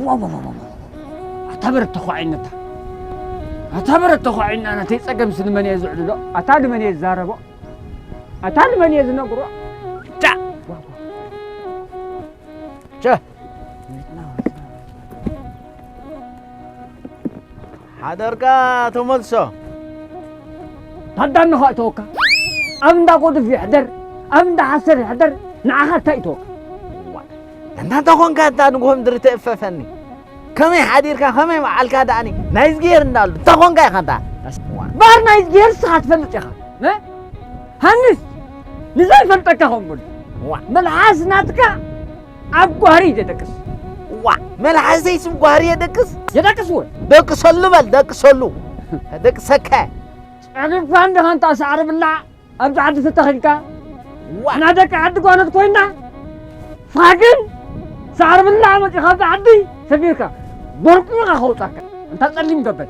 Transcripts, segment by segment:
ዋው፣ ዋው፣ ዋው፣ ዋው። ኣታ በረት ተኳዒነታ። ኣታ በረት ተኳዒና፣ ናተይ ጸገምሲ ንመን እየ ዝዕልሎ? ኣታ ንመን እየ ዝዛረቦ? ኣታ ንመን እየ ዝነግሮ? ቻ! ዋው፣ ዋው። ቸ! ሓደርካ ተመልሶ። ታዳንኻ እተወካ። ኣብ እንዳ ጎድፍ ይሕደር፣ ኣብ እንዳ ሓሰር ይሕደር፣ ንዓኻ እንታይ እተወካ? እንታ እንተኾንካ እንታ ንግሆ ምድሪ ተእፈፈኒ። ከመይ ሓዲርካ፣ ከመይ መዓልካ ደኣኒ? ናይ እዝግሄር እንዳሉ፣ እንታ ኾንካ ኢኻ እንታ? ባር ናይ እዝግሄር ንስኻ ትፈልጥ ኢኻ። እ? ሃንስ፣ ንዘይፈልጠካ ኸም በሉ። ዋ። መልሓስ ናትካ ኣብ ጓህሪ እዩ ዘደቅስ። ዋ፣ መልሓሰይ ስም ጓህሪ የደቅስ? የደቅስ ወይ? ደቅሰሉ በል፣ ደቅሰሉ። ደቅሰካ። ጸቢብካ እንዲኻ እንታ ሳዕሪ ብላዕ፣ ኣብዚ ዓዲ ተተኺልካ። ዋ። ኣና ደቂ ዓዲ ጓኖት ኮይና። ፋግን ሳዕሪ ብላዕ መጺኻ ኣብዚ ዓዲ ሰፊርካ። ቦርቂኻ ከውጻካ። እንታ ጸሊም ገበል።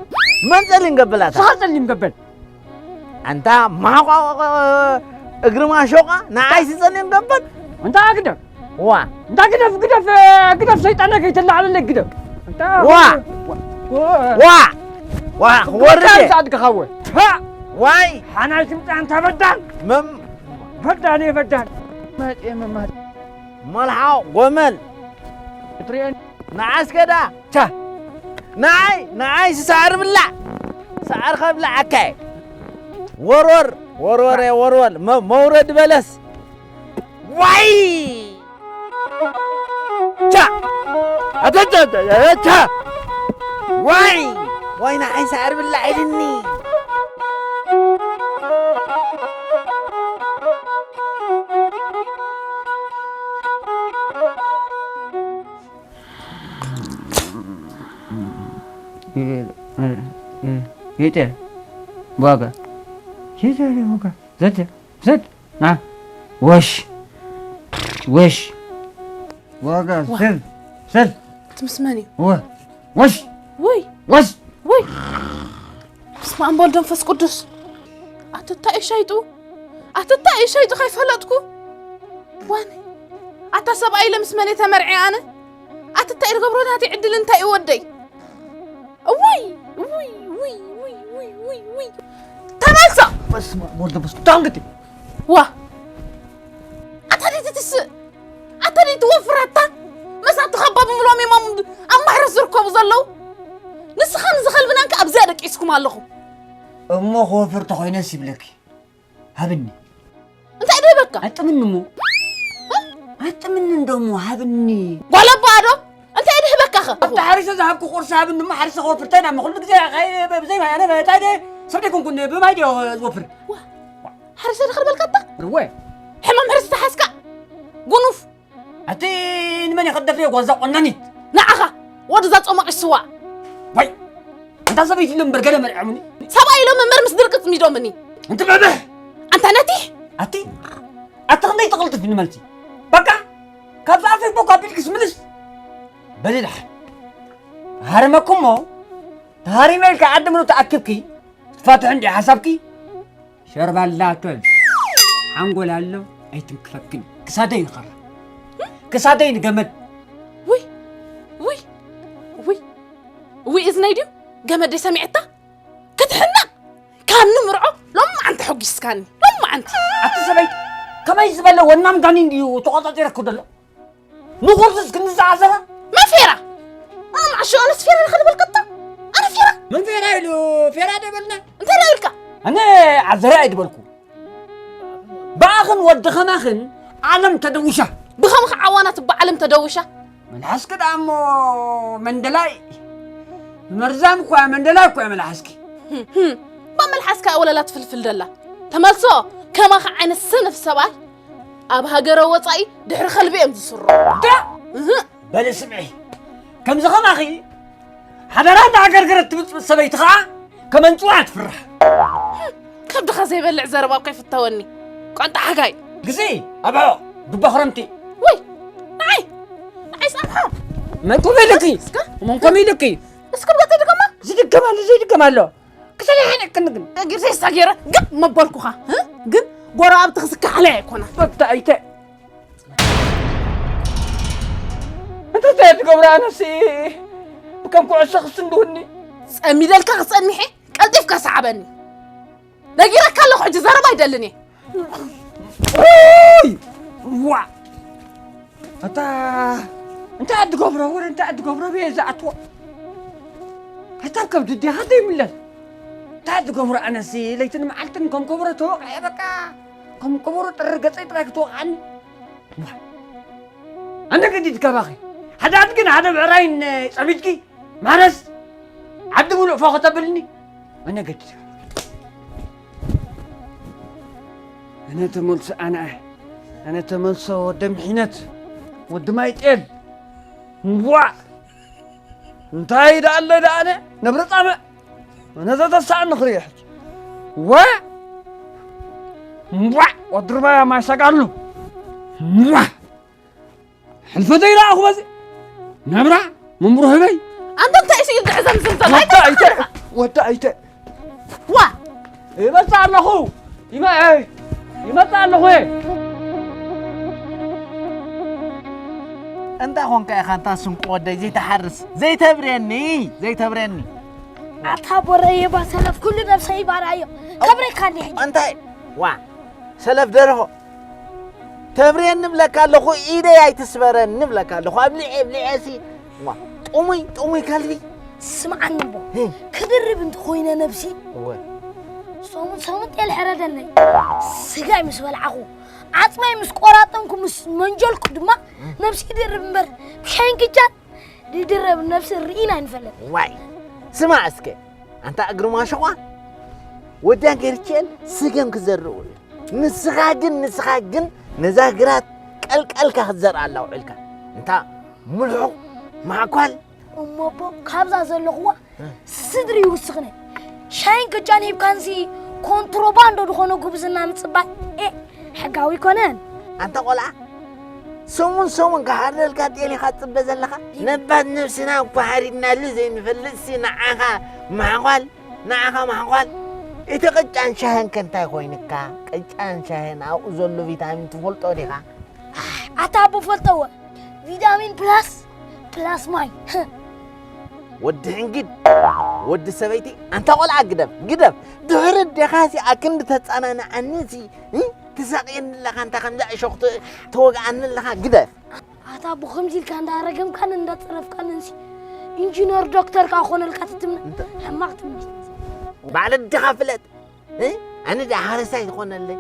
መን ጸሊም ገበል ኣታ? ንስኻ ጸሊም ገበል። ኣንታ ማቆ እግሪ ማሾቃ ንዓይ ስጸልም ገበት። ኣንታ ግደፍ። ዋ። ኣንታ ግደፍ፣ ግደፍ፣ ግደፍ፣ ሰይጣን ከይተላዕለለ ግደፍ። ኣንታ ዋ። ዋ። ዋ። ዋ። ወርደ። ሳድግኻወ። ፋ። ዋይ። ሓናይ ስምጣ ኣንታ በዳን። መም- በዳን እየ በዳን። መጤ መማት። መልሓው ጎመል። እትሪኤን። ንዓስከ ደኣ፣ ቻ! ንዓይ፣ ንዓይ ስሳዕሪ ብላዕ! ሳዕሪ ከብልዓካ እየ። ወርወር፣ ወርወር እየ፣ ወርወር። መ-፣ መውረድ በለስ። ዋይ! ቻ! ኣተ-፣ ቻ! ቻ! ዋይ! ዋይ፣ ንዓይ ሳዕሪ ብላዕ ኢልኒ። ጌጤ፣ ዋጋ። ጌጤ፣ ዋጋ። ዘት፣ ዘት፣ ና። ወሽ። ወሽ። ዋጋ፣ ዋ። ሰል፣ ሰል። እቲ ምስ መን እዩ? ወ-፣ ወሽ። ወይ። ወሽ። ወይ። በስመ ኣብ ወልድ መንፈስ ቅዱስ። ኣትታ እዩ ሸይጡ። ኣትታ እዩ ሸይጡ ከይፈለጥኩ። ዋነ። ኣታ ሰብኣይ ኢለ ምስ መን እየ ተመርዕየ ኣነ? ኣትታ እዩ ዝገብሮ ናተይ ዕድል እንታይ እዩ ወደይ? እውይ፣ እውይ፣ እውይ፣ እውይ፣ እውይ፣ እውይ። ተመልሶ። በስመ ኣብ ወልድ መንፈስ ቅዱስ። ዳንግቲ። ዋ። ኣታ ደይ ትትስእ። ኣታ ደይ ትወፍር ኣታ። መሳቱ ኻባ ብምሎም እዮም ኣብ፣ ኣብ ማሕረስ ዝርከቡ ዘለዉ። ንስኻን እዚ ኸልብናን ከኣ ኣብዚኣ ደቂስኩም ኣለኹም። እሞ ክወፍር ተኾይነስ ይብለኪ። ሃብኒ። እንታይ ድህበካ? ኣጥምኒ እሞ። እ? ኣጥምኒ እንዶ እሞ ሃብኒ። ጓል ኣቦኣ ዶ? እንታይ ድህበካ ኸ? ኣብቲ ሓሪሰ ዝሃብኩ ቁርሲ ሃብኒ እሞ ሓሪሰ ክወፍር እንታይ ናብ ኩሉ ግዜ ኸይ-፣ ብዘይ ማይ ኣነ እንታይ ድየ ሰብ ደይኮንኩን ብማይ ድየ ዝወፍር። ዋ፣ ሓሪሰ ድኽር በልካ ኣታ? ርወ። ሕማም ሕርሲ ተሓዝካ? ጉኑፍ። ኣቲ ንመን እየ ከደፍርዮ ጓዛ ቆናኒት? ንዓኻ፣ ወድዛ ጾማቒ ስዋ። ዋይ፣ ኣንታ ሰበይቲ ኢሎም እምበር ገለ መርዖምኒ። ሰብኣይ ኢሎም እምበር ምስ ድርቂ ጽሚዶምኒ። ኣንቲ በብሕ! ኣንታ ነቲ! ኣቲ፣ ኣቲ ክንደይ ትቕልጥፊ ንመልሲ? በቃ፣ ካብ ዝኣፈይ ቦካ ኣቢልኪስ ምልስ። በሊ ደሓን። ሃርመኩሞ፣ ተሃሪመ ኢልካ ዓዲ ምሉ ተኣኪብኪ፣ ትፋትሒ እንዲ ሓሳብኪ? ሸርባላ ቶል ሓንጎል ኣሎ ኣይትንክፈክን። ክሳደይ ንኸራ። ክሳደይ ንገመድ። ውይ፣ ውይ፣ ውይ፣ ውይ፣ እዝነይ ድዩ? ገመደይ ሰሚዐታ? ክትሕነቕ! ካብ ንምርዖ ሎማዓንቲ ሐጒስካኒ። ሎማዓንቲ። ኣቲ ሰበይቲ፣ ከመይ ዝበለ ወናም ጋኒን ድዩ ተቖጻጺረኩ ዘሎ? ንኹርሱስ ክንዘዓዘራ? መን ፌራ? ኣነ መዓሾ ኣነስ ፌራ ኢልካ ዝበልካ እታ? ኣነ ፌራ? መን ፌራ ኢሉ? ፌራ ዶ በልና? እንታይ ዶ ኢልካ? ኣነ ዓዘራ እየ ዝበልኩ። ብኣኽን ወዲ ኸማኽን ዓለም ተደውሻ። ብኸምኺ ዓዋና ትባ ዓለም ተደውሻ? መልሓስኪ ደኣ እሞ መንደላይ። መርዛም እኳ እያ መንደላይ እኳ እያ መልሓስኪ። ህም፣ ህም። እባ መልሓስካ እያ ወለላ ትፍልፍል ደላ። ተመልሶ፣ ከማኻ ዓይነት ሰነፍ ሰብኣይ ኣብ ሃገረ ወጻኢ ድሕሪ ከልቢ እዮም ዝስርዑ። ዳ! እህ። በሊ ስምዒ፣ ከምዚ ኸማኺ ሓደራ እንዳኣገርገረት ትብጽብጽ ሰበይቲ ኸኣ ከም ኣንጭዋ ትፍራሕ። ከብድኻ ዘይበልዕ ዘረባ እኮ ይፍተወኒ። ቋንጣ ሓጋይ። ግዜ ኣብዖ፣ ዱባ ክረምቲ። ወይ፣ ንዓይ፣ ንዓይ ሳምሖ። መን ኮም ኢልኪ? እስከ። መን ኮም ኢልኪ? እስከ ብገጠ ድገማ? ዝድገም ኣሎ፣ ዘይድገም ኣሎ። ክሰለ ሕነቅን ግን። ጊዜ ሳጌረ ግን መበልኩኻ፣ እ? ግን ጎረባብቲ ክስካሕለ ኣይኮና። በታ ኣይተ። እንተ ትገብራ ኣነሲ ከም ኩዕሶ ክስንድውኒ። ጸሚደልካ ክጸንሐ ቀልጢፍካ ሰዓበኒ። ነጊረካ ኣለኹ፣ ሕጂ ዘረባ ኣይደልን እየ። ኡይ! ዋ! ኣታ እንታይ ኣድገብሮ ወረ እንታይ ኣድገብሮ ብየ ዝኣትዎ ኣታ ከብዲ ዲኻ ዘይምለስ እንታይ ኣድገብሮ ኣነሲ ለይትን መዓልትን ከም ከብሮ ተወቕዐ በቃ ከም ከብሮ ጥሪ ገጸይ ጥራይ ክትወቕዓኒ ኣነ ገዲድ ከባኺ ሓደ ኣድግን ሓደ ብዕራይን ጸሚድኪ ማረስ ዓዲ ሙሉእ ፎ ከተብልኒ ኣነ ገዲድ ኣነ ተመልሶ ኣነ ኣነ ተመልሶ ወደ ምሒነት ወዲ ማይ ጤል ዋ እንታይ ደኣለ ደኣነ ነብረ ጻመ ኣነ ዘተሳእኒ ክርኢ ሕጂ ዋ ዋ ወድርባያ ማይ ሰጋሉ ዋ ሕልፈተይ ደኣኹ በዚ ነብራ ምምሮ ህበይ ኣንተ እንታይ እሺ ኢልካ ሕዘም ዝም ዘሎ ወዳ ኣይተ ወዳ ኣይተ ዋ ይመጽእ ኣለኹ ይመ- ይመጽእ ኣለኹ እንታይ ኾንካ ኢኻ እንታ ስንቁ ወደይ ዘይትሓርስ ዘይተብርየኒ ዘይተብርየኒ ኣታ ቦረየ ባሰለፍ ኩሉ ነብሰይ ይባርኣዮ ከብረካ እንዲ ሕጂ እንታይ ዋ ሰለፍ ደርሆ ተብርየኒ እብለካ ኣለኹ ኢደይ ኣይትስበረኒ እብለካ ኣለኹ ኣብሊዐ ኣብሊዐ ሲ ዋ ጥሙይ ጥሙይ ከልቢ ስምዓኒ እሞ ክድርብ እንተኾይነ ነብሲ እወ ሰሙን ሰሙን ጤል ሕረደለይ ስጋይ ምስ በልዓኹ ዓፅመይ ምስ ቆራጠምኩ ምስ መንጀልኩ ድማ ነብሲ ይድርብ እምበር ብሻይን ክጃን ድድረብ ነብሲ ርኢና ኣይንፈልጥ ዋይ ስማዕ እስከ ኣንታ እግሪ ማሸቋ ወዲያን ገርቼን ስገም ክዘርኡ እዩ ንስኻ ግን ንስኻ ግን ነዛ ግራት ቀልቀልካ ክትዘርኣ ኣላ ውዕልካ እንታ ሙልሑቕ ማዕኳል እሞ ኣቦ ካብዛ ዘለኹዋ ስድሪ ይውስኽነ ሻይን ቅጫን ሂብካንሲ ኮንትሮባንዶ ዝኾነ ጉብዝና ምፅባይ ኤ ሕጋዊ ይኮነን ኣንታ ቆልዓ ሰሙን ሰሙን ክሓርደልካ ጤል ኢኻ ትፅበ ዘለኻ ነባት ነብስና እኳ ሓሪድናሉ ዘይንፈልጥሲ ንዓኻ ማዕኳል ንዓኻ ማዕኳል እቲ ቅጫን ሻህን ከ እንታይ ኮይንካ ቅጫን ሻህን ኣብኡ ዘሎ ቪታሚን ትፈልጦ ዲኻ ኣታ ኣቦ ፈልጠወ ቪታሚን ፕላስ ፕላስ ማይ ወዲ ሕንግድ ወዲ ሰበይቲ ኣንታ ቆልዓ ግደፍ ግደፍ ድሕሪ ዴኻሲ ኣክንዲ ተፃናንዓኒሲ ትሳቕየኒ ኣለኻ እንታ ከምዛ እሾኽ ተወግኣኒ ኣለኻ ግደፍ ኣታ ብኸምዚ ኢልካ እንዳረገምካን እንዳፀረፍካንንሲ ኢንጂነር ዶክተር ከዓ ኮነልካ ትትምነ ሕማቕ ትምኒት ባዕለ ድኻ ፍለጥ ኣነ ደኣ ሓረስታይ ዝኾነለይ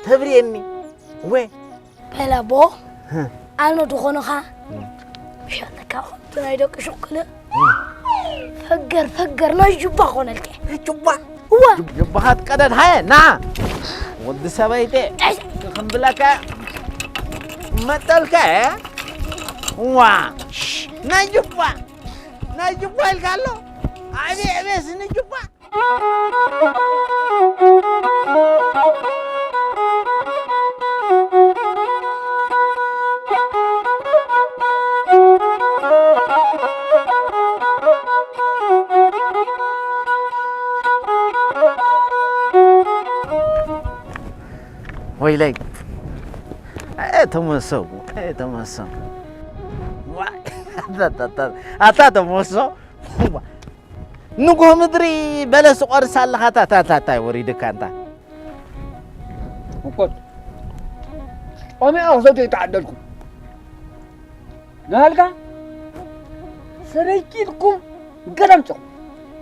ተብርየኒ ወ በላቦ ኣነ ድኾንኻ ሸለካ ከምቲ ናይ ደቂ ሸኩለ ፈገር ፈገር ናይ ጁባ ኮነልከ ጁባ እዋ ጁባኻ ትቀደድ ሃየ ና ወዲ ሰበይቲ ክምብለካ መጠልከ እዋ ናይ ጁባ ናይ ጅባ ኢልካ ኣሎ ኣቤ ኣቤስ ንጅባ ወይለይ ተመሰው ተመሰው ኣታ ተመሶ ንጉህ ምድሪ በለስ ቆርስ ኣለኻ ታታታይ ወሪድካ እንታ እኮት ጾሚኣ ክሰትዮ ይተዓደልኩ ናልካ ሰበይቲ ኢልኩም ገለምፅኹም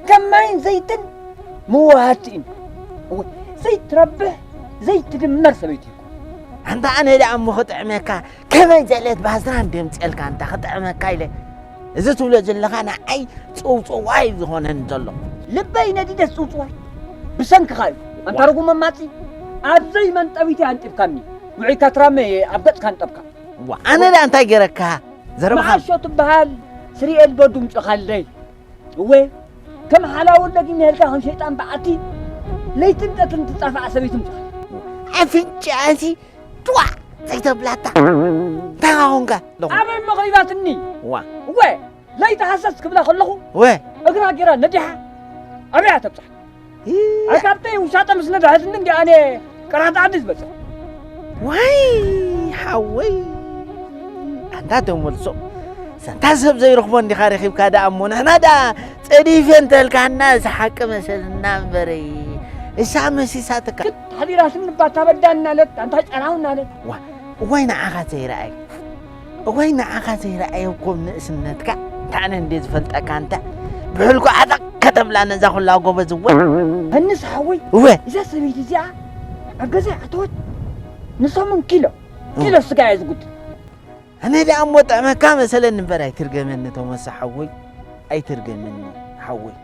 ከም ማይን ዘይትን ምውሃድቲ ኢና ዘይትረብሕ ዘይትድመር ሰበይቲ ኢልኩም ኣንታ ኣነ ደኣ እሞ ክጥዕመካ ከመይ ዘለት ባዝራ እንደምፅአልካ እንተ ክጥዕመካ ኢለ እዚ ትብሎ ዘለኻ ንዓይ ፅውፅዋይ ዝኾነን ዘሎ ልበይ ነዲደስ ፅውፅዋይ ብሰንክኻ እዩ ኣንታ ርጉም መማፂ ኣብዘይ መንጠቢቲ ኣንጢብካኒ ውዒካ ትራመ ኣብ ገፅካ ንጠብካ ኣነ ደኣ እንታይ ገረካ ዘረብኻ ማሾ ትበሃል ስሪኤል በዱ ምፅኻለይ እወ ከም ሓላው ለጊ ነልካ ከም ሸይጣን በዓቲ ለይትን ቀትን ትጻፋዕ ሰበይትን ኣፍንጫ እዚ ዱዋ ዘይተብላታ እንታይ ኾንካ ኣለኹ ኣበይ መኸይባትኒ ዋ እወ ለይቲ ሃሰስ ክብላ ከለኹ ወ እግራ ጌራ ነዲሓ ኣበያ ተብጻሕ ኣካብተይ ውሻጠ ምስ ነድሐትኒ እንዲ ኣነ ቅራሕቲ ዓዲ ዝበጽሕ ዋይ ሓወይ ኣንታ ተመልሶ እንታ ሰብ ዘይረኽቦ እንዲኻ ረኺብካ ደኣ እሞ ንሕና ደኣ ጸዲፈ እንተልካና እዚ ሓቂ መሰልና እምበረይ። እሳ መሲሳትካ። ሓዲራ ስንባ ታበዳ እናለት ኣንታ ጨናው እናለት። ዋ እዋይ ንዓኻ ዘይረኣይ እዋይ ንዓኻ ዘይረኣየ እኮ ንእስነትካ እንታ ኣነ እንደ ዝፈልጠካ እንተ ብሕልኩ ዓጠቕ ከተብላ ነዛ ኩላ ጎበዝ እወ። ኣንስ ሓወይ እወ እዛ ሰበይቲ እዚኣ ኣብ ገዛ ኣተወት ንሰሙን ኪሎ ኪሎ ስጋ እየ ዝጉት። ኣነ ደኣ እሞ ጠዕመካ መሰለኒ እምበር ኣይትርገመኒ ተመሶ ሓወይ ኣይትርገመኒ ሓወይ።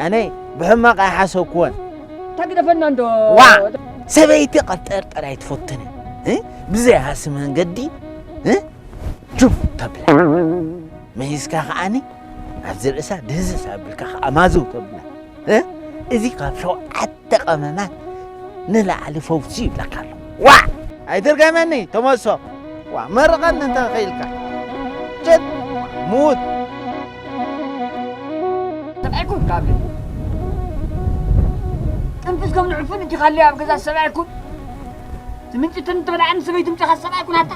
ኣነ ብሕማቕ ኣይሓሰብኩዎን። ተግደፈና እንዶ ዋ ሰበይቲ ቀጠርጠር ኣይትፈቱን። ብዘይሃሲ መንገዲ ጁብ ተብላ መሂዝካ ከዓኒ ኣብዚ ርእሳ ድህዝዝ ኣቢልካ ከኣ ማዝው ተብላ። እዚ ካብ ሸውዓተ ቀመማት ንላዕሊ ፈውሲ ይብለካ ኣሎ። ዋ ኣይትርገመኒ ተመሶ። ዋ መርቐኒ እንተ ኸኢልካ ጭጥ ሙት። ሰብኣይኩም ካብ ጥንፍስ ከም ንዕፉን እንዲኻ ኣለዮ ኣብ ገዛ ሰብኣይኩም ትምንጭትን ትበልዓኒ ሰበይቲ ምጭኻ ሰብኣይኩም ኣታ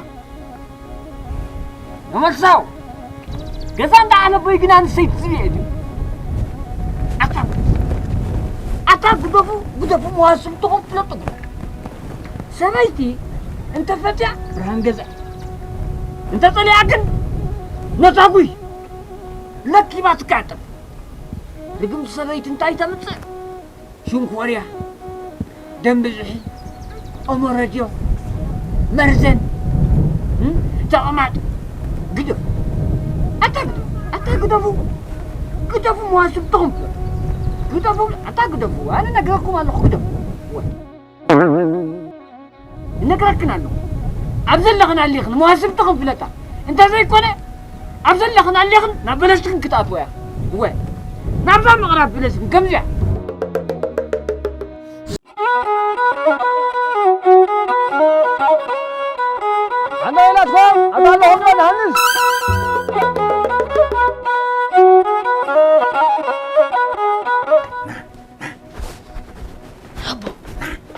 ተመልሳው ገዛ እንዳ ዓለቦይ ግና ንሰይቲ ዝብየ እዩ። ኣታ ኣታ ግደፉ ግደፉ መዋስብትኹም ፍለጡ ግደፉ። ሰበይቲ እንተፈትያ ብርሃን ገዛ እንተጸሊኣ ግን ነታ ጉይ ለኪባ ትካጠብ። ርግምቲ ሰበይቲ እንታይ ተምጽእ? ሽንኮርያ፣ ደም ብዝሒ፣ ኦሞረድዮ፣ መርዘን፣ ተቕማጥ ግደፉ። ኣታ ግደፉ፣ ኣታ ግደፉ፣ ግደፉ መዋስብትኹም ግደፉ፣ ኣታ ግደፉ። ኣነ ነግረኩም ኣለኹ ግደፉ። እነግረክን ኣለኹ ኣብ ዘለኽን ኣሊኽን መዋስብትኽን ፍለጣ። እንተዘይኮነ ኣብ ዘለኽን ኣሊኽን ናብ በለስትክን ክትኣትወያ እወ ናብዛ ምቕራብ በለስትክን ከምዚያ። ኣንታ ኢላትኩም ኣታ ኣለኹም ዶ ንሃንስ ኣቦ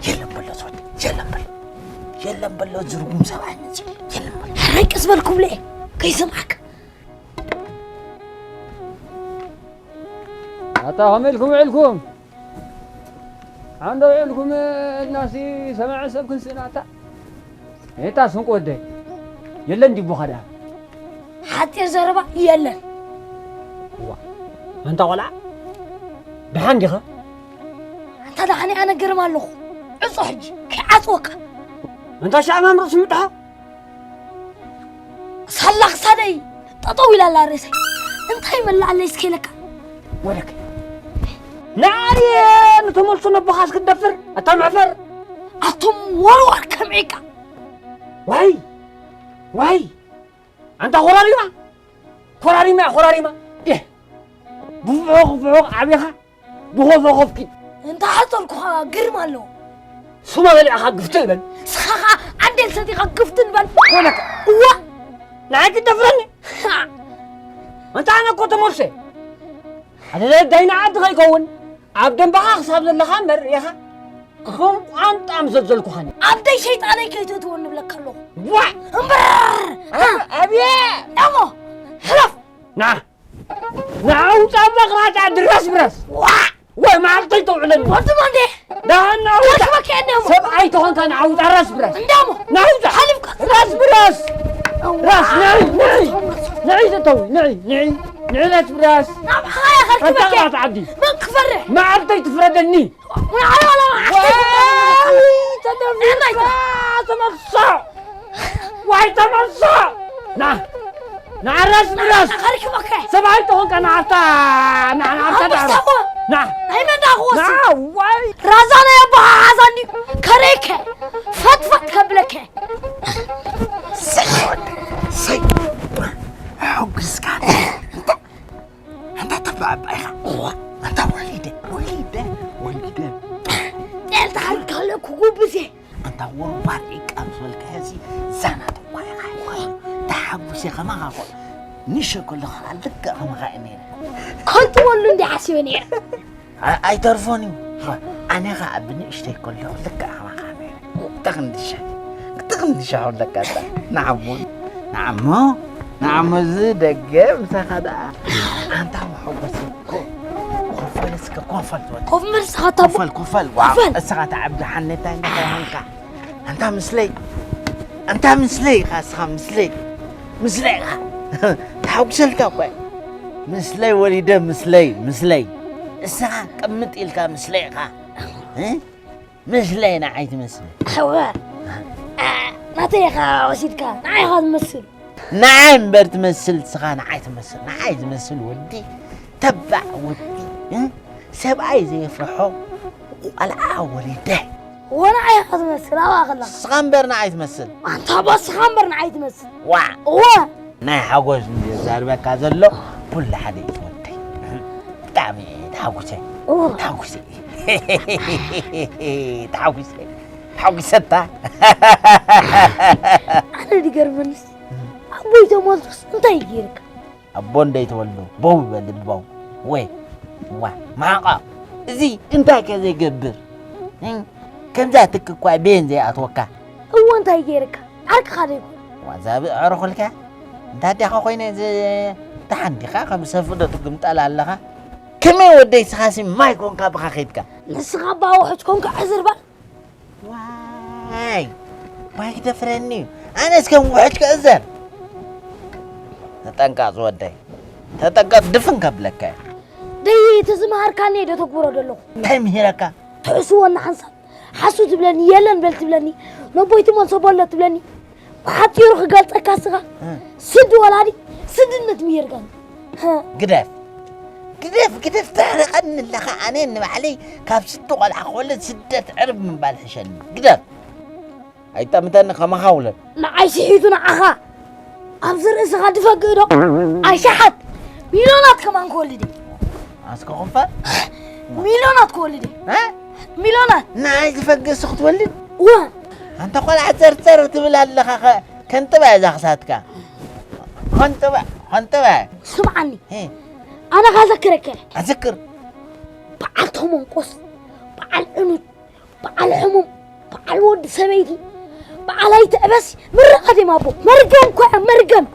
የለን በሎ ዝወድ የለን በሎ የለን በሎ ዝርጉም ሰብኣይ መፅእ የለን በሎ። ሕራይ ቀስ በል ክብሎ እየ ከይሰምዓካ። ኣታ ከመይ ኢልኩም ውዒልኩም? ዓንዶ ውዒልኩም እናሲ ሰማዒ ሰብ ክንስእን ኣታ። እታ ስንቂ ወደይ የለን ዲቦኻ ደኣ? ሓፂር ዘረባ የለን። እዋ ኣንታ ቆልዓ ደሓን ዲኻ? ኣንታ ደሓን እየ ኣነ ገርም ኣለኹ። ዕጾ ሕጂ ከይዓጽወካ። ኣንታ ሻዕማም ርእሲ ምጥሓ ሳላ ክሳደይ ጠጠው ኢላ ኣላ ርእሰይ። እንታይ ይመልኣለይ እስከ ኢለካ። ወለክ ንዓየ ንተመልሶ ነቦኻስ ክትደፍር ኣታ መዕፈር። ኣቶም ወርዋር ከምዒካ። ዋይ ዋይ ኣንታ ኮራሪማ ኮራሪማ ኮራሪማ። ብፍሑቕ ፍሑቕ ዓቢኻ ብኾፈኾፍኪ እንተ ሓጸርኩኻ ግርማ ኣለዎ። ሱመ በሊዕኻ ግፍቲ በል። ንስኻ ኸኣ ዓንዴል ሰቲኻ ግፍቲ ንበል። ኮነካ እዋ ንዓይ ክትደፍረኒ? ኣንታ ኣነ እኮ ተመልሰ ሓደ ዳይና ዓዲ ከይከውን ኣብ ደንበኻ ክሳብ ዘለኻ እምበር ኢኻ ከም ቋንጣ ምዘዘልኩኻኒ። ኣብ ደይ ሸይጣነይ ከይትእትወኒ እብለካ ኣለኹ። ዋ እምበር ኣበየ እሞ ሕለፍ። ና ንዓው ጻባ ቕራጫ ድረስ ብረስ ዋ ወይ መዓልተይ ተውዕለኒ ወዲ ማንዴ ዳህና ውጣ። ከሽበከ እንደ እሞ ሰብኣይ ተኾንካ ንዓው ጻ ረስ ብረስ እንደ እሞ ናውጣ ሓሊፍካ ረስ ብረስ ረስ ንዒ ንዒ ንዒ ተተው ንዒ ንዒ ንዒ ረስ ብረስ ናብ ሓያ ከርከበከ ኣንታ ዓዲ መን ክፈርሕ መዓልተይ ትፍረደኒ። ተመልሶ ዋይ ተመልሶ ና ና ረስ ብረስ ሰብኣይ ተኾንካ ንዓፍታ ንዓፍታ ዳዕሮ ና ናይ መን ዳ ክወስድ ና ዋይ ራዛ ናይ ኣባሓሓዛ እንዲ ከረይከ ፈትፈት ከብለከ ሰይ ሕጉስካ ኣንታ ተባዕ ኣባይኻ እዋ ኣንታ ወሊደ ወሊደ ወሊደ ጤል ተሓልካ ከለኩ ጉብዜ ኣንታ ወርዋር ዒቃ ምስ በልካ ሕዚ ዛና ተኳ ኢኻ ተሓጉሴ ከማኻ ኮ ንእሽቶ ከለኹ ከዓ ልክዕ ከማኻ እየ ነይረ ከልጥወሉ እንዲ ሓሲበ ነይረ ኣይተርፎን እዩ ኣነ ከዓ ብንእሽተይ ከለኹ ልክዕ ከማኻ ነይረ ክተኽንድሻ ክተኽንድሻ ከለካ ንዓሞ ንዓሞ ንዓመዚ ደገ ምሳኻ ደኣ ኣንታ መሐጎሲ። ኮ-፣ ኮፈል እስከ ኮፈል ትወድ። ኮፍ ምር እስኻ ታቦ። ኮፈል፣ ኮፈል። ዋው። ኮፈል። እስኻ ተዓብዲ ሓኔታይ እንዳተባህልካ። ኣንታ ምስለይ። ኣንታ ምስለይ ኢኻ እስኻ ምስለይ። ምስለይ ኢኻ። ተሓጉሰልካ እኮ። ምስለይ ወሊደ ምስለይ፣ ምስለይ። እስኻ ቅምጥ ኢልካ ምስለይ ኢኻ። እ? ምስለይ ንዓይ ትመስል። እወ። እ፣ ናተይ ኢኻ ወሲድካ፣ ንዓይ ኢኻ ትመስል። ንዓይ እምበር ትመስል፣ ንስኻ ንዓይ ትመስል። ንዓይ ዝመስል ወዲ፣ ተባዕ ወዲ፣ እ? ሰብኣይ ዘየፍርሖ ቆልዓ ወሊደ። እወ፣ ንዓይ ኢኻ ትመስል፣ ኣብኣ ከለኻ። ንስኻ እምበር ንዓይ ትመስል። ኣንታ ኣቦ፣ ንስኻ እምበር ንዓይ ትመስል። ዋዕ። እወ። ናይ ሓጎስ እንድዩ ዘርበካ ዘሎ፣ ኩሉ ሓደ እዩ ወደይ። ብጣዕሚ እየ ተሓጉሰ። እወ። ተሓጉሰ። ተሓጉሰ። ተሓጉሰታ። ኣነ ዝገርመኒስ፣ ኣቦይ ተመልሶስ እንታይ ገይርካ? ኣቦ እንደይተወልዶ፣ ቦው ይበል ልባው። ወይ፣ ዋ፣ ማዕቋ። እዚ እንታይ ከ ዘይገብር? እም፣ ከምዛ ትክ እኳ ቤን ዘይኣትወካ። እወ፣ እንታይ ገይርካ? ዓርክኻ ዶ ይኮን? ዋ፣ ዛብእ ዕሩኽልካ? እንታ ዲኻ ኮይነ ዝ-፣ ደሓን ዲኻ? ከም ሰፍዶ ትግምጠል ኣለኻ? ከመይ ወደይ ስኻሲ ማይ ኮንካ ብኻ ኸይድካ? ንስኻ እባ ውሑጅ ኮንካ ዕዝር በል። ዋይ፣ ማይ ክደፍረኒ እዩ። ኣነስ ከም ውሑጅ ክእዘር። ተጠንቀቕ ዝወደይ። ተጠንቀቕ ድፍን ከብለካ እየ። ደይ፣ እቲ ዝመሃርካኒ እየ ዶ ተግብሮ ዘለኹ? እንታይ ምሂረካ? ትሕስዎ እናሓንሳብ ሓሱ ትብለኒ፣ የለን በል ትብለኒ፣ ነቦይ ትመልሶ በሎ ትብለኒ። ብሓጺሩ ክገልጸካ እስኻ፣ እ። ስዲ ወላዲ ስድነት ምሂርካኒ። እ። ግደፍ፣ ግደፍ፣ ግደፍ፣ ተሕርቐኒ ኣለኻ። ኣነ ንባዕለይ ካብ ስዲ ቆልዓ ክወልድ ስደት ዕርብ ምባል ሕሸኒ። ግደፍ። ኣይጠምተኒ ከማኻ ውለድ። ንዓይ ስሒቱ ንዓኻ ኣብዚ ርእስኻ ድፈግእ ዶ? ኣሽሓት ሚልዮናት ከማን ክወልድ እየ። ኣስከ ኹንፈር? ሚልዮናት ክወልድ እየ። እ? ሚልዮናት። ንዓይ ዝፈግእ እሱ ክትወልድ? እወ። ኣንታ ቆልዓ ጸርጸር ትብል ኣለኻ፣ ከ-፣ ከንጥባ እዛ ክሳትካ። ከንጥባ፣ ከንጥባ። ስምዓኒ። እ። ኣነ ካዘክረከ። ኣዝክር። በዓል ተመንቆስ፣ በዓል ዕኑድ፣ በዓል ሕሙም፣ በዓል ወዲ ሰበይቲ፣ በዓል ኣይትዕበስ፣ ምርቓት እዮም ኣቦ። መርገም እኮ እዮም፣ መርገም።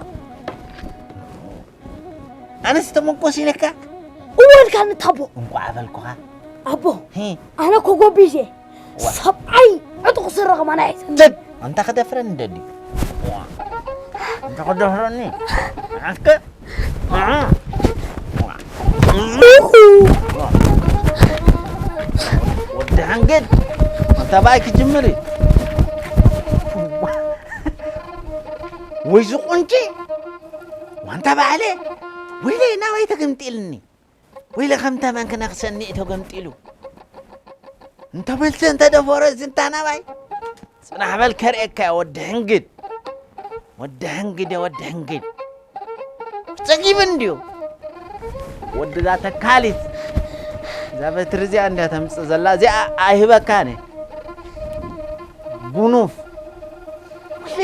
ኣነስ ተመንቆስ ኢለካ? እወ ኢልካኒ እታ ኣቦ። እንቋዕ በልኩኻ። ኣቦ፣ ሂ። ኣነ እኮ ጎቢዜ፣ ዋ። ሰብኣይ ዕጡቕ ስረ ከማን ኣይሕዘኒ። ትብ! ኣንታ ክደፍረኒ ደልዩ። ዋ። ኣንታ ክደፍረኒ። ኣስከ ወዲ ሓንገድ ኣንታ ባይ ክጅምር እዩ። ወይ ዝቁንጪ ዋንታ ባዕለ ወይለ ናባይ ተገምጢልኒ። ወይለ ከምታ መን ክነኽሰኒ እዩ ተገምጢሉ። እንተ መልሰ እንተ ደፈሮ እዚ እንታ ናባይ። ጽናሕ በል ከርእየካ እየ ወዲ ሕንግድ። ወዲ ሕንግድ እየ ወዲ ሕንግድ። ጸጊቡ እንድዩ። ወዲ እዛ ተካሊት። እዛ በትሪ እዚኣ እንድያ ተምጽእ ዘላ። እዚኣ ኣይህበካን እየ። ጉኑፍ። ወይለ።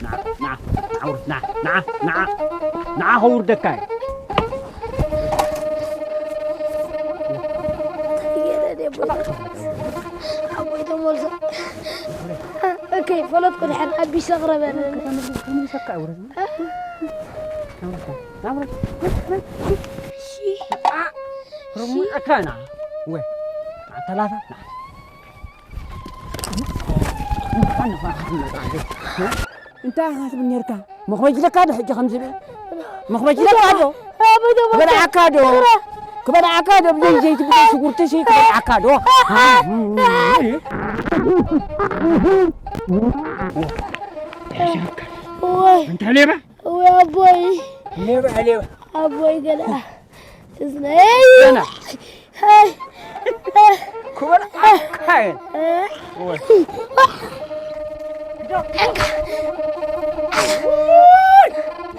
ንዓ፣ ንዓ፣ ንዓ፣ ውርድ፣ ንዓ፣ ንዓ፣ ንዓ፣ ንዓ፣ ከውርደካ እየ። ኣቦይ ተመልሶ። ኦኬ፣ ፈለጥኩ ድሓን ኣቢስ ኣቕረበ። ከምልሰካ እየ፣ ውረድ። ንዓ፣ ንዓ፣ ንዓ። እሺ። ንዓ፣ ንዓ። ርሙጸካ ንዓ። ወይ፣ ንዓ፣ ተላታ፣ ንዓ። እንታይ ኢኻ ትብል ነይርካ? መኽበጅለካ ዶ ሕጂ ከምዚ ብል? መኽበጅለካ ዶ? ክበልዓካ ዶ? ክበልዓካ ዶ? ብዘይ ዘይቲ ብዘይ ሽጉርቲ ሲ ክበልዓካ ዶ? ወይ። እንታይ ሌባ? ወይ ኣቦይ። ሌባ፣ ሌባ። ኣቦይ ገለ። እዝነይ። ገና። ሄይ። ክበል ኣካየን። ወይ።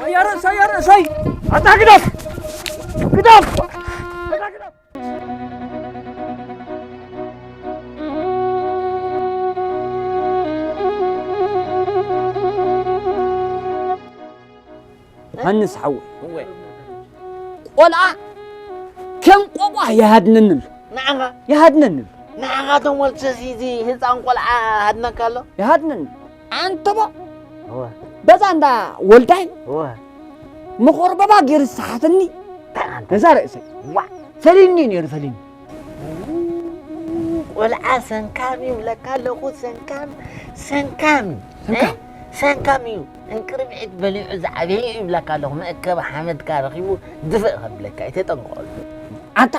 ወያ ርእሰይ፣ ያ ርእሰይ። ኣታ ግደፍ። ግደፍ! ዮሃንስ ሓወይ፣ እወ። ቆልዓ ከም ቆቋ ይሃድነኒ ኣሎ። ንዓኻ? ይሃድነኒ ኣሎ። ንዓኻ ተመልሰሲ እዚ ህፃን ቆልዓ ሃድነካ ኣሎ? ይሃድነኒ። ኣንተቦ፣ እወ። በዛ እንዳ ወልዳይ እወ። መኾርበባ ገይሩ ዝሰሓተኒ እንታይ ኣንተ? ነዛ ርእሰይ። ዋ። ፈሊኒ ነይሩ፣ ፈሊኒ። ቆልዓ ሰንካም እዩ ብለካ ኣለኹ፣ ሰንካም፣ ሰንካም። ሰንካም? እ? ሰንካም እዩ። እንቅርብዒት በሊዑ ዝዓበየ እዩ ይብለካ ኣለኹ። መእከቢ ሓመድካ ረኺቡ ድፍእ ከብለካ እዩ፣ ተጠንቀቐሉ። ኣንታ፣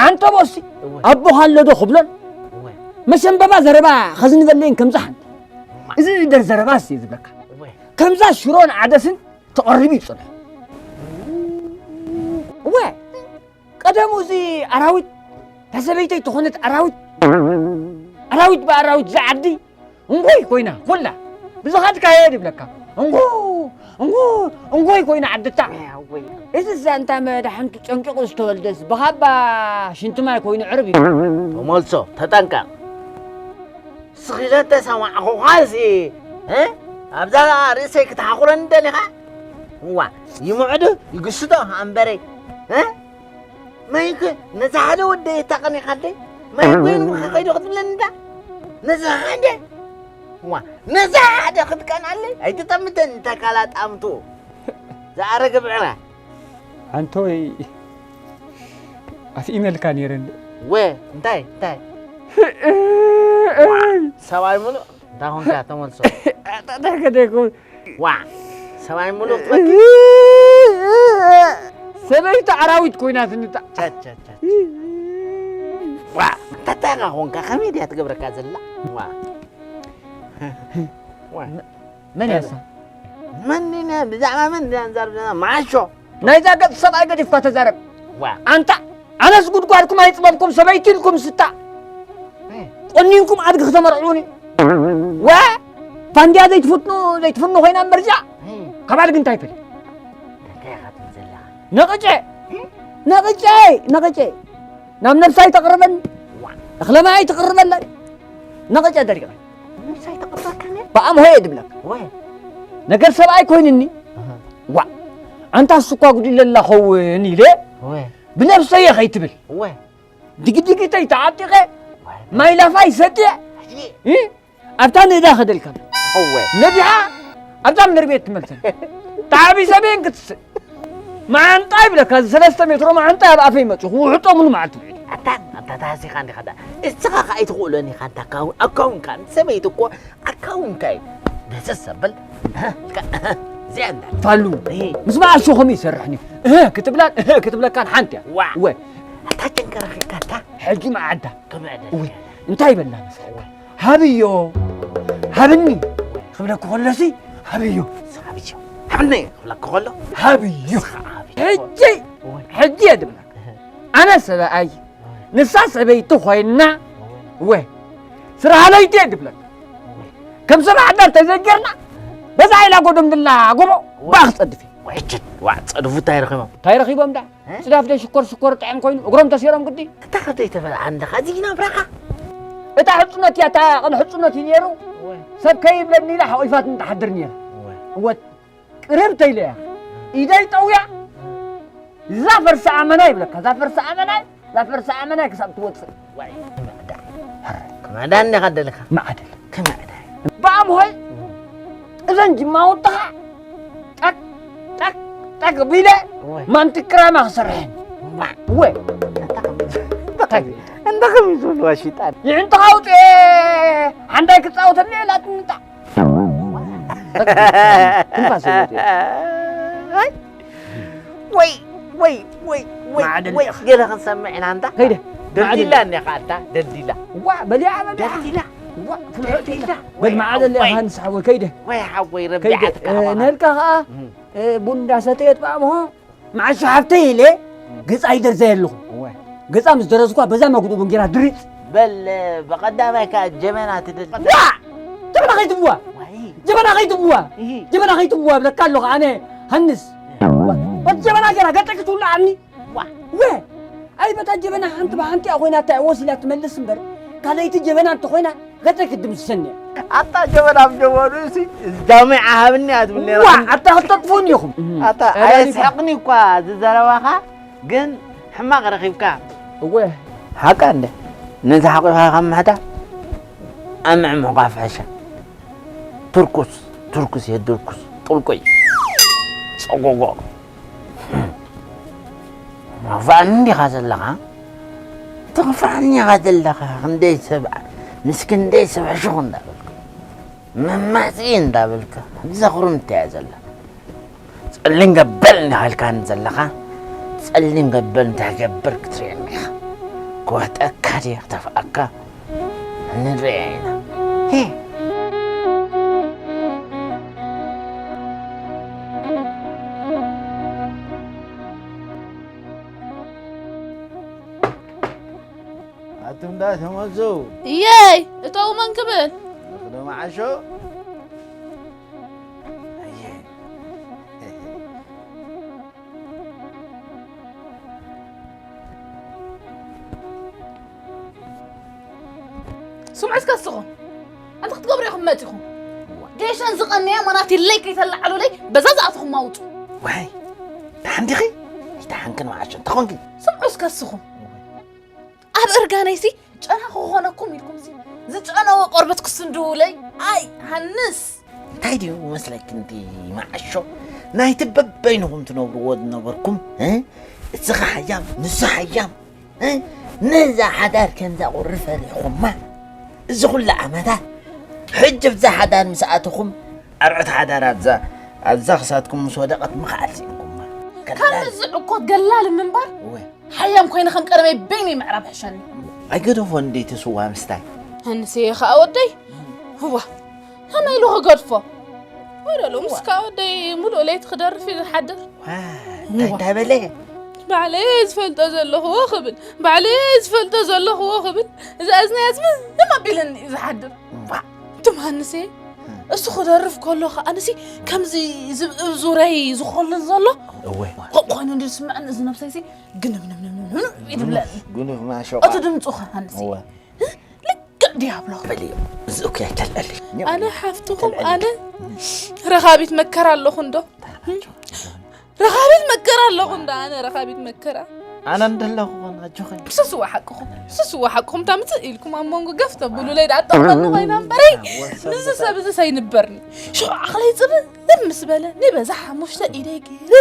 ኣንተ ቦሲ፣ እወ። ኣቦኻ ኣሎ ዶ ክብሎን? እወ። መሸንበባ ዘረባ ከዝንበለይን ከምዛ ሓንቲ። ማ- እዚ ደር ዘረባ እሲ ዝብለካ። እወ። ከምዛ ሽሮን ዓደስን ተቐሪቡ ይጸንሑ። እወ፣ ቀደሙ እዚ ኣራዊት፣ እታ ሰበይተይ ተኾነት ኣራዊት፣ ኣራዊት ብኣራዊት ዝዓዲ እንጎይ ኮይና፣ ኩላ ብዝኸድካዮ ድብለካ። እንጎ፣ እንጎ፣ እንጎይ ኮይና ዓድታ። እወ። እዚ እዛ እንታ መድሓንቱ ጨንቂቑ ዝተወልደስ ብኻባ ሽንቲ ማይ ኮይኑ ዕርብ እዩ። ተመልሶ፣ ተጠንቀቕ። ስኺለ ተሰማዕኹኻሲ፣ እ? ኣብዛ ርእሰይ ክትሓኹረኒ ደሊኻ? እዋ፣ ይምዕዱ ይግስዶ ኣንበረይ፣ እ? ማይክ፣ ነዛ ሓደ ወደይ እታ ቀኒኻለይ፣ ማይ ኮይኑ ከኸይዶ ክትብለኒ እንዳ? ነዛ ሓደ፣ እዋ፣ ነዛ ሓደ ክትቀናለይ፣ ኣይትጠምተኒ፣ ተካላጣምቱ። ዝኣረገ ብዕራ። ኣንቶይ ኣፍኢመልካ ነይረ እንዶ። ወ፣ እንታይ፣ እንታይ? ሰብኣይ ምሉእ እንታይ ኾንካ ተመልሶ? ኣጣጣ ከደኩም። ዋ፣ ሰብኣይ ምሉእ ክትበኪ? ሰበይቲ ኣራዊት ኮይና ትንጣ። ቻ፣ ቻ፣ ቻ፣ ቻ። ዋ፣ እንታይ ኾንካ? ከመይ ድያ ትገብረካ ዘላ? ዋ። ዋ። መን እያ እሳ? መን እያ? ብዛዕባ መን እያ ንዛረብ ዘለና? ማሾ። ናይዛ ገጽ ሰብኣይ ገዲፍካ ተዛረብ። ዋ። ኣንታ፣ ኣነስ ጉድጓድኩም ኣይጽበብኩም፣ ሰበይቲ ኢልኩም ስታ። እ። ቆኒንኩም ኣድጊ ክተመርዕዉኒ። ዋ። ፋንድያ ዘይትፍትኑ፣ ዘይትፍኑ ኮይና እምበር እዚኣ። እ። ካብ ኣድጊ እንታይ ይፈልጥ? እንታይ ኢኻ ትብል ዘለኻ? ነቕጨ። እ? ነቕጨ፣ ነቕጨ። ናብ ነብሳ ኣይተቕርበኒ። ዋ። እኽለ ማይ ኣይትቕርበለይ። ነቕጨ ደሪቐ። ነብሳ ኣይተቕርበካን እያ? ብኣምሆ እየ ድብለካ። ወይ። ነገር ሰብኣይ ኮይንኒ። ኣሃ። ዋ። ኣንታ እሱ እኳ ጉዲለ ኣላ ኸውን ኢለ። ወይ። ብነብሰይ እየ ከይትብል። ወይ። ድግድጊተይ ተዓጢቐ። ወይ። ማይ ላፋይ ሰትየ። ሕጂ። እ? ኣብታ ንእዳ ከደልካ። እወ። ነዲሓ ኣብዛ ምድሪ ቤት ትመልሰን። ተዓቢሰ በየን ክትስእ። መዓንጣ ይብለካ፣ እዚ ሰለስተ ሜትሮ መዓንጣ ኣብ ኣፈይ መጽኡ፣ ክውሕጦ ሙሉ መዓልቲ ውዒሉ። ኣታ፣ ኣታ ተሃሲኻ እንዲኻ ዳ። እስኻ ከኣ ኣይትኽእሎን ኢኻ፣ ኣንታ ኣካውን-፣ ኣካውንካ፣ ሰበይቲ እኮ ኣካውንካ እዩ። ደሰስ ኣበል። እህ፣ እዚኣ እንዳ። ፋሉ፣ እህ። ምስ መዓሾ ከመይ ይሰርሕኒ? እህ ክትብላን፣ እህ ክትብለካን ሓንቲ እያ። ዋ። ወ። ኣታ ጨንቀ ረኺብካ፣ ኣታ። ሕጂ መዓዳ። ከመይ ዕደል? ውይ፣ እንታይ ይበላ መሰለካ? እወ። ሃብዮ፣ ሃብኒ ክብለኩ ከሎሲ፣ ሃብዮ። ሃብዮ። ሃብኒ ክብለኩ ከሎ? ሃብዮ። ሃብዮ። ሕጂ፣ እወ። ሕጂ እየ ድብለካ። እህ። ኣነ ሰብኣይ፣ እወ። ንሳ ሰበይቲ ኮይና፣ እወ። ወ። ስራሕ ለይቲ እየ ድብለካ። እወ። ከም ሰብ ሓዳር ተዘይጌርና፣ በዛ ኢላ ጎደምብላ ጎቦ፣ እወ። ባኽ ጸድፊ። ወይ፣ ሕጂ፣ ዋ፣ ጸድፉ እንታይ ረኺቦም? እንታይ ረኺቦም ዳ? እ? ጽዳፍ ዶ ሽኮር ሽኮር ጥዕም ኮይኑ እግሮም ተሲሮም ግዲ? እንታይ ከብደይ ተበልዓ ኣለኻ? እዚ ናብራኻ? እታ ሕጽኖት እያ፣ እታ ቅን ሕጽኖት እዩ ነይሩ። ወይ። ሰብ ከይብለኒ ኢላ ሓቒፋትኒ ትሓድር ነይራ። ወይ። እወ፣ ቅርብ ተይለ እያ። ኢደይ ጠውያ፣ እዛ ፈርሲ ኣመና ይብለካ፣ እዛ ፈርሲ ኣመና፣ እዛ ፈርሲ ኣመና ክሳብ ትወጽእ። ወይ፣ ክምዕዳ። ክምዕዳ እንዲኻ ደለኻ? ማዕደል። ክምዕዳ። ብኣምሆይ፣ እዘን ጅማ ወጥኻ፣ ጠቅ፣ ጠቅ፣ ጠቅ ቢለ፣ ወይ። ማንትክራማ ክሰርሐን። ዋ። ወይ። እንታይ ከሚሱ? እንታይ ከሚሱ? እንታይ ከሚሱ? ዋ ሽጣን። ይዕንትኻ ኣውፅኤ፣ ሓንዳይ ክፃወተኒ ኢላትኒ እንታ። ትንፋስ የብለይ። ኣይ፣ ወይ፣ ወይ፣ ወይ፣ ወይ፣ ማዕደል ወይ፣ ኢኻ። ገለ ክንሰምዕ ኢና እንታ። ከይደ። ደልዲላ ማዕደል። እኒኻ ኣታ፣ ደልዲላ። ዋ፣ በሊዓ፣ በሊዓ። ደልዲላ። ዋ፣ ፍልፍል ደልዲላ። በል ወይ፣ ማዕደል ሓወይ። ኢኻ፣ ንስሓ ወይ፣ ከይደ። ወይ፣ ሓወይ፣ ከይደ። ረቢዓትካ እ፣ ኣባኻ። ነልካ ኸዓ፣ እም። እ፣ ቡን እንዳሰተየት ብኣምሆ፣ መዓሾ ሓፍተይ ኢለ፣ እም። ገጻ ይደርዘ ኣለኹ። ወይ። ገጻ ምስ ደረዝኳ፣ በዛ መጉዱ ቡን ጌራ ድሪጽ። በል፣ ብቐዳማይ ከኣ ጀበና ትደሊ። ዋ! ጀበና ከይትብዋ! ዋይ! ጀበና ከይትብዋ! እሂ። ጀበና ከይትብዋ ብለካ ኣለኹ ኣነ ሃንስ። ዋ! በቲ ጀበና ጌራ ገጸኪ ትውልዓኒ። ወ ኣይ በታ ጀበና ሓንቲ ብሓንቲኣ ኮይና እታ ወሲላ ትመልስ እምበር ካልኣይቲ ጀበና እንተኾይና ገጠ ክድምስሰኒ እያ። ኣታ ጀበና ኣብ ጀበኑ እሲ ጃሚዓ ሃብኒ እያ ትብል ነይራ። ዋ ኣታ ክተጥፉኒ ኢኹም። ኣታ ኣየስሕቕኒ እኳ ዝዘረባኻ ግን ሕማቕ ረኺብካ። እወ ሓቃ እንደ ነዚ ሓቂኻ ካብ ምሕታ ኣምዕምቑ ኣፍሕሻ። ትርኩስ ትርኩስ የድርኩስ ጥልቁይ ጸጎጎ መኽፋእኒ እንዲኻ ዘለኻ ትኽፋእኒ ኢኻ ዘለኻ ክንደይ ሰብ ምስ ክንደይ ሰብ ሕሹኽ እንዳበልካ መማፅኢ እንዳበልካ ዘኽሩ እንታይ እያ ዘላ ጸሊም ገበል እንዲኻ ኢልካኒ ዘለኻ ጸሊም ገበል እንታይ ገብር ክትርእየኒ ኢኻ ክወሕጠካ ድየ ክተፍኣካ ንርኣ ኢና። ኣቱም ዳ ተመዘው እየይ እተው መን ክብል ንኽዶ መዓሾ ስምዑ እስከ እስኹም ኣንቲ ክትገብሩ ኢኹም መፂኹም ጌሻን ዝቐነያ መናት ኢለይ ከይተላዓሉለይ በዛ ዝኣትኹም ኣውፁ ዋይ ደሓን ዲኺ ኣይተሓንክን መዓሾ እንታይ ኮንኪ ስምዑ እስከ እስኹም ኣብ እርጋነይሲ ጨና ክኾነኩም ኢልኩምሲ ዝጨነወ ቆርበት ክስንድውለይ ኣይ ሃንስ እንታይ ድዩ መስለኪ እንቲ መዓሾ ናይቲ በበይንኹም ትነብርዎ ዝነበርኩም እ? እስኻ ሓያም ንሱ ሓያም እ? ነዛ ሓዳር ከምዛ ቁሪ ፈሪሕኹማ እዚ ኩሉ ዓመታት ሕጂ ብዛ ሓዳር ምስ ኣተኹም ኣርዑት ሓዳር ኣብዛ ኣብዛ ክሳትኩም ምስ ወደቐት ምኽኣል ስኢንኩማ ካብ እዚ ዕኮት ገላል ምንባር እወ ሓያም ኮይነ ከም ቀደመይ በይነይ ምዕራብ ሕሸኒ። ኣይገደፎ እንዴ እቲ ስዋ ምስታይ። ኣንስየ ኸኣ ወደይ። እዋ ከመይ ኢሉ ክገድፎ? ወደሎ ምስ ከኣ ወደይ ሙሉእ ለይቲ ክደርፍ እዩ ዝሓድር። እንታይ እንዳበለ? ባዕለይ ዝፈልጦ ዘለኽዎ ክብል ባዕለይ ዝፈልጦ ዘለኽዎ ክብል እዛ እዝነያ ዝምዝም ኣቢለኒ እዩ ዝሓድር። እቱም ሃንሰየ እሱ ክደርፍ ከሎ ከኣንሲ ከምዚ ዝብእብ ዙረይ ዝኾልን ዘሎ እወ። ከምኡ ኮይኑ እንዲ ዝስምዐኒ እዚ ነብሰይሲ ግንብንብንብንብ ይድብለኒ ጉኑፍ ማሾ እቲ ድምፁ ከኣንሲ እወ። ልክዕ ዲያብሎ ክብል እዩ እዚ እኮ ይከልአልኝ ኣነ ሓፍትኹም ኣነ ረኻቢት መከራ ኣለኹ እንዶ ረኻቢት መከራ ኣለኹ እንዶ ኣነ ረኻቢት መከራ ኣነ እንደለኹ ኾን ኣጆኸኝ ስስዋ ሓቅኹም ስስዋ ሓቅኹም ታምፅእ ኢልኩም ኣብ መንጎ ገፍ ተብሉለይ ደኣ ጠቕመኒ ኮይና እምበረይ ንዚ ሰብ እዚ ሰይንበርኒ ሽዑ ዓኽለይ ፅብብ ምስ በለ ንበዛ ሓሙሽተ ኢደይ ገይረ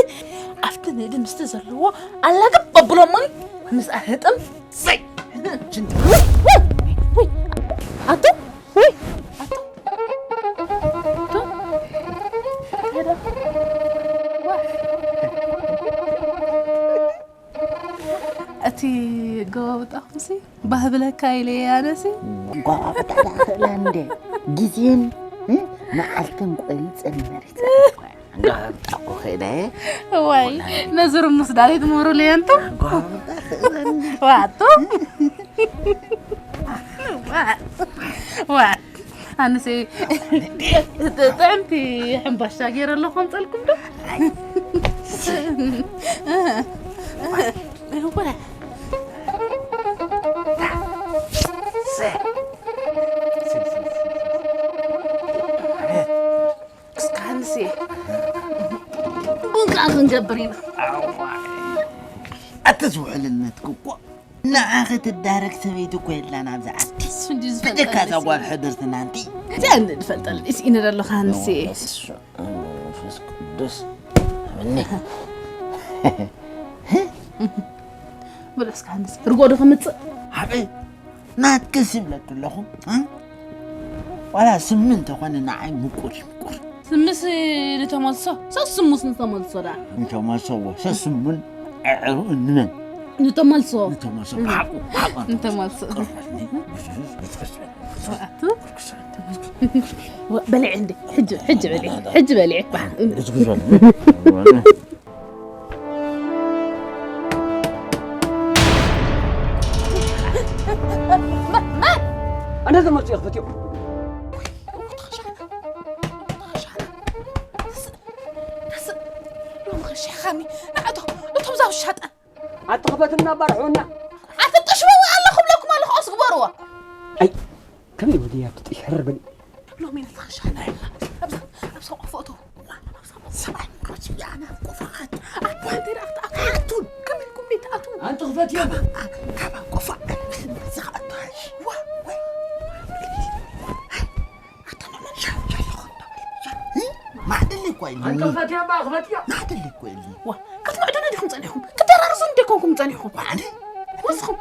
ኣብቲ ንእዲ ምስቲ ዘለዎ ኣላግብ ኣብሎሞኒ ምስኣ ህጥም ዘይ ሽንቲ ውይ ውይ ውይ ኣቶ ውይ ኣቶ ኣቶ እቲ ጎባብጣኹምሲ ባህብለካ ኢለ ኣነሲ ጓባብጣ ዳኽእላ እንደ ግዜን እ? መዓልትን ቆይፀን መሪፀን እኳ እየ። ጓባብጣ እኮ ከይደ እየ። እዋይ ነዚ ርሙስ ዳዊት ምሁሩ ለየንቱ ጓባብጣ ክእለ እንደ ዋቱ ዋ ኣነሲ ጥዕምቲ ሕምባሻ ገይረ ኣለኹ ከምፀልኩም ዶ እስካንሲ ቡን ከዓ ክንገብር ኢና ኣተ ዝውዕልነትክ እኮ ንዓኺ ትዳረግ ሰበይቲ እኮ የላን ኣብዚ ዓዲ ብጀካ እዛ ጓል ሕድርትና እንቲ እዚኣ እንድፈልጠል ኢነ ደለኻ ንስ መንፈስ ቅዱስ ኣበኒ ብልዑ እስካ ንስ ርጎ ዶ ከምፅእ ሓቂ ናትክስ ይብለቱ ኣለኹ ዋላ ስሚ እንተኾነ ንዓይ ምቁር እዩ ምቁር ስምስ ንተመልሶ ሰስሙስ ንተመልሶ ዳ ንተመልሶ እዎ ሰስሙን ዕዕሩን ንመን ንተመልሶ ንተመልሶ ብሓቁ ብሓቁ ንተመልሶ ቅርበኒ ብስብስ ብትክስበኒ ብልዕ እንዲ ሕጂ ሕጂ በልዕ ሕጂ በልዕ ኣነ ዘመርፅኦ ክፈትዮ ሎሚ ከሽሕኻኒ ንዓቶም እቶም ዛው ሻጠን ኣቲ ክፈትና ባርሑና። ኣቲ ጥሽዎ ኣለኹ ብለኩም ኣለኹ፣ ኦስ ግበርዎ። ኣይ፣ ከመይ ወዲያ ትጥሽ ሕር በል። ሎሚ ነታ ሻና ኣብዛ፣ ኣብዛ ቆፎ እቶ። ሰብኣይ ምሮች ያና ቆፋ ኣት-፣ ኣት-፣ ኣት-፣ ኣት-፣ ኣቱን፣ ከመይ ኢልኩም ቤት ኣቱን? ኣንቲ ክፈት እዮም። ካብ ቆፋ ዝኸኣቱ ሃሽ። ዋ፣ ወይ። ኣታ መመሻ ሻ ይኹን። ማዕድል እኮ ኢሉ። ኣንቲ ክፈት እዮም፣ ክፈት እዮም። ማዕድል እኮ ኢሉ። ዋ፣ ክትምዕዱኒ ዲኹም ጸኒሕኩም? ክትደራርዙ እንዴ ኮንኩም ጸኒሕኩም? ዋዕደ? ወስኹም።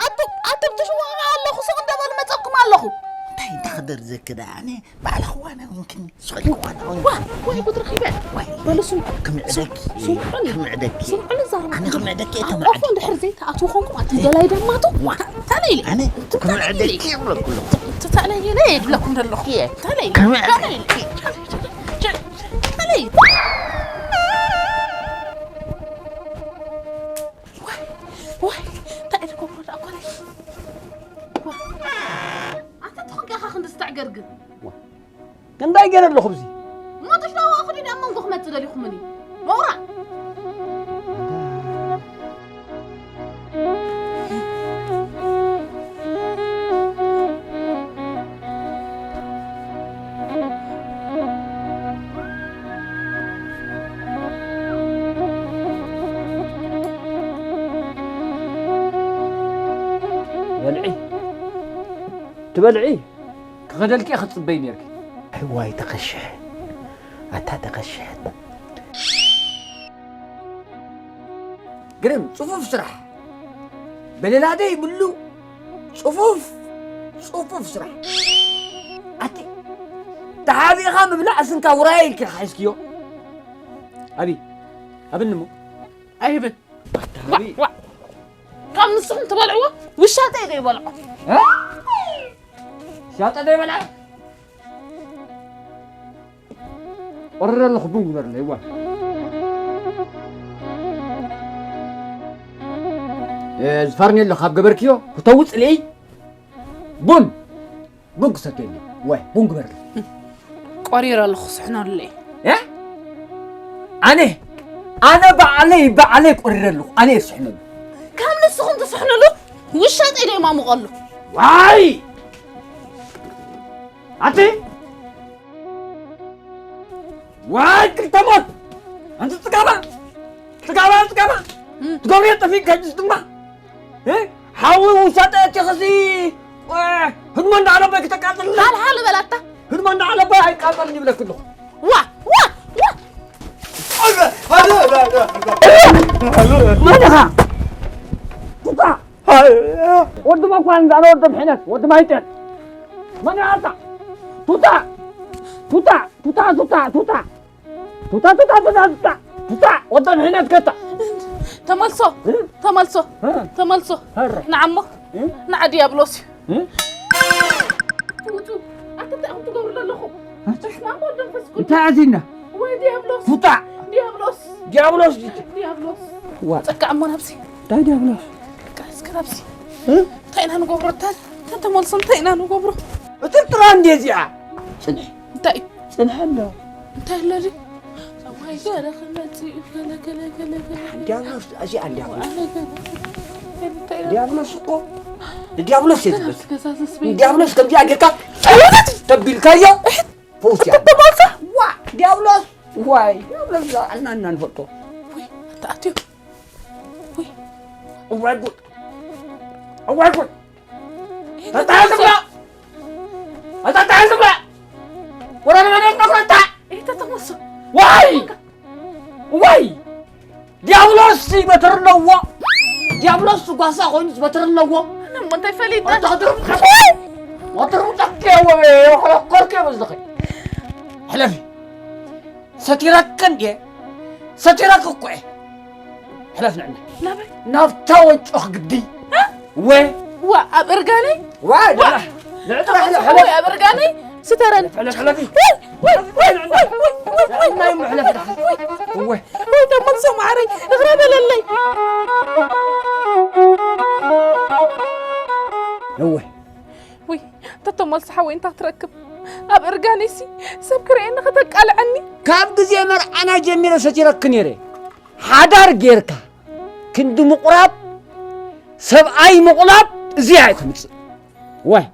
ኣቱም፣ ኣቱም ትሽወቑ ኣለኹ፣ ሱቕ እንዳበሉ መጸኩም ኣለኹ። እንታይ እንዳ ክደር ዘክዳ፣ ኣነ ባዕልኺ ዋና ኮንክኒ፣ ስቕ ኢልኪ ዋና ኮንኪ። ዋ፣ ወይ ጉድ ረኺበ። ወይ። በሉ ስምዑ። ክምዕደኪ፣ ስምዑኒ። ክምዕደኪ። ስምዑኒ ዛረባ። ኣነ ክምዕደኪ እየ ኣብ ተማዕዲ። ቆፎ እንድሕር ዘይትኣትዉ ኮንኩም፣ ኣቲ ገላይ ደማቱ። ዋ። ታ-፣ ታለይለ። ኣነ ታ-፣ ክምዕደኪ ታለይለ። ይብለኩ ኣለኹ። ታ-፣ ታለይለ ይብለኩም ዘለኹ። እየ። ታለይለ። ክምዕደኪ። ታለይለ። ታለይለ። ዋይ፣ ዋይ፣ እንታይ ኢልኩም ደኣ ኮነ? ዋ። ኣታ ትኾንካ ኢኻ ክንዲ ዝተዕገርግር። ዋ። እንታይ ገይረ ኣለኹ ብዚ? እሞ ተሽዳዋ ክዲ ናብ መንጎ ክመጽእ ደሊኹምኒ። ነውራ። በልዒ። ትበልዒ? ክኸደልኪ እየ ክትጽበይ ነርኪ። እዋይ ተቐሽሐ። ኣታ ተቐሽሐት። ግርም፣ ጽፉፍ ስራሕ። በለላደ ይብሉ። ጽፉፍ፣ ጽፉፍ ስራሕ። ኣቲ፣ ተሓቢእኻ ምብላዕ ስንካ ውራየ ኢልኪ ሓይስክዮ። ኣቢ፣ ኣብንሞ። ኣይብን። ኣታ፣ ኣቢ። ዋ፣ ዋ። ካብ ንስኹም ትበልዕዎ፣ ውሻጠ እዩ ዘይበልዖ። እ? ውሻጠ ዘይበልዐ? ቆርረ ኣለኹ፣ ቡን ግበርለይ፣ እዋ። እ፣ ዝፋርኔሎ ካብ ገበርክዮ፣ ክተውፅ ልእይ፣ ቡን፣ ቡን ክሰትየሉ፣ ወይ፣ ቡን ግበርለይ። ቆሪረ ኣለኹ፣ ስሕነሉ እየ። እ? ኣነ፣ ኣነ ባዕለይ፣ ባዕለይ ቆሪረ ኣለኹ፣ ኣነ እየ ዝስሕነሉ። ካብ ንስኹም ትስሕንሉ፣ ውሻጠይ ደይማሙቐሉ። ዋይ! ኣቲ! ዋይ ክልተ ሞት! ኣንቲ ጽጋባ! ጽጋባ፣ ጽጋባ! እም። ትገብርዮ ጠፊእካ ሕጅስ ድማ! እ? ሓዊ ውሻጠ እቲ ኸሲ፣ እ፣ ህድሞ እንዳዓለበ ክተቃጥልና! ሓል፣ ሓል በላታ! ህድሞ እንዳዓለበ ኣይቃጠልን ይብለክ ኣለኹ። ዋ! ዋ! ዋ! መን ኢኻ? ቱታ! ወዲ መኳን፣ ዛነ ወዲ ምሕነት፣ ወዲ ማይጨል። መን ኢኻ? ቱታ! ቱታ! ቱታ! ቱታ! ቱታ! ቱታ! ቱታ! ቱታ! ቱታ! ቱታ! ቱታ! ወዲ ምሕነት ከታ! ተመልሶ! እ? ተመልሶ! እ? ተመልሶ! ኧረ! ንዓሞ! እ? ንዓ ዲያብሎስ እዩ! እ? ውጹ! ኣታ እንታይ ኢኹም ትገብሩ ዘለኹም? እ? በስመ ኣብ ወወልድ ወመንፈስ ቅዱስ! እንታይ ኣዚና? ወይ ዲያብሎስ! ቱታ! ዲያብሎስ! ዲያብሎስ! ዲያብሎስ! ዋ! ጸጋዕሞ ናብዚ! እንታይ ዲያብሎስ? በቃ እስከ ናብዚ! እ? እንታይ ኢና ንገብሮ? እታ፣ እታ ተመልሶ እንታይ ኢና ንገብሮ? እትርትራ እንዴ እዚኣ? ጽንሒ። እንታይ እዩ? ጽንሒ ኣሎ። እንታይ ኣሎ ድዩ? ሰማይ ገለ ክመጽእ እዩ፣ ገለ፣ ገለ፣ ገለ፣ ገለ። ዲያብሎስ፣ እዚኣ ዲያብሎስ። ኣነ ገለ፣ ገለ፣ እንታይ ኣሎ? ዲያብሎስ እኮ፣ ንዲያብሎስ እየ ዝመስል። ገዛ ዘስበይ። ንዲያብሎስ ከምዚኣ ጌርካ ተቢልካዮ፣ ፈውስ እያ። ተባልካ? ዋ፣ ዲያብሎስ፣ ዋይ፣ ዲያብሎስ፣ ኣና፣ ኣና ንፈልጦ። ወይ፣ ኣታ ኣትዩ። ወይ። እዋይ ጉድ። እዋይ ጉድ። ተጣዕስ ብላ! ኣታ ተጣዕስ ብላ! ወራነ መደብ ነግረታ! ዋይ! ዋይ! ዲያብሎስ በትሪ ኣለዎ! ዲያብሎስ ጓሳ ኮይኑ በትሪ ኣለዎ! ኣነ እሞ እንታይ ፈሊጠ? ወዲ ክድርም፣ ወዲ ክድርም ጠፍኤ ወ-፣ የኾረኮርኩ እየ በዝልኸ። ሕለፊ። ሰቲረክ እንዴ? ሰቲረክ እኮ እየ። ሕለፍ ንዕና። ናበይ? ናብታ ወንጮኽ ግዲ። እ? ወ-፣ ዋ፣ ኣብ እርጋነይ? ዋ፣ ዋ። ደላ። ንዕጥራ ሕለፍ፣ ወይ ሕለፍ። ኣብ እርጋነይ ስተረን። ሕለፍ፣ ሕለፊ። ወይ፣ ወይ፣ ወይ፣ ወይ፣ ወይ፣ ናይ ወይ፣ ምሕለፍ ወይ፣ ደሓን። ወይ። እወ። ወይ፣ ተመልሶ ማዕረይ፣ እግረ በለለይ። እወ። ውይ፣ ተተመልሶ ሓወይ እንታ ትረክብ። ኣብ እርጋነይሲ ሰብ ክርእየኒ ከተቃልዐኒ። ካብ ግዜ መርዓና ጀሚረ ሰቲረኪ ነይረ። ሓዳር ጌርካ፣ ክንዲ ምቑራብ ሰብኣይ ምቑላብ እዚኣ እያ ተምጽእ። ዋይ።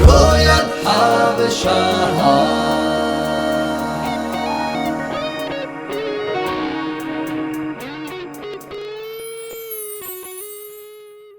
ሮያል ሓበሻ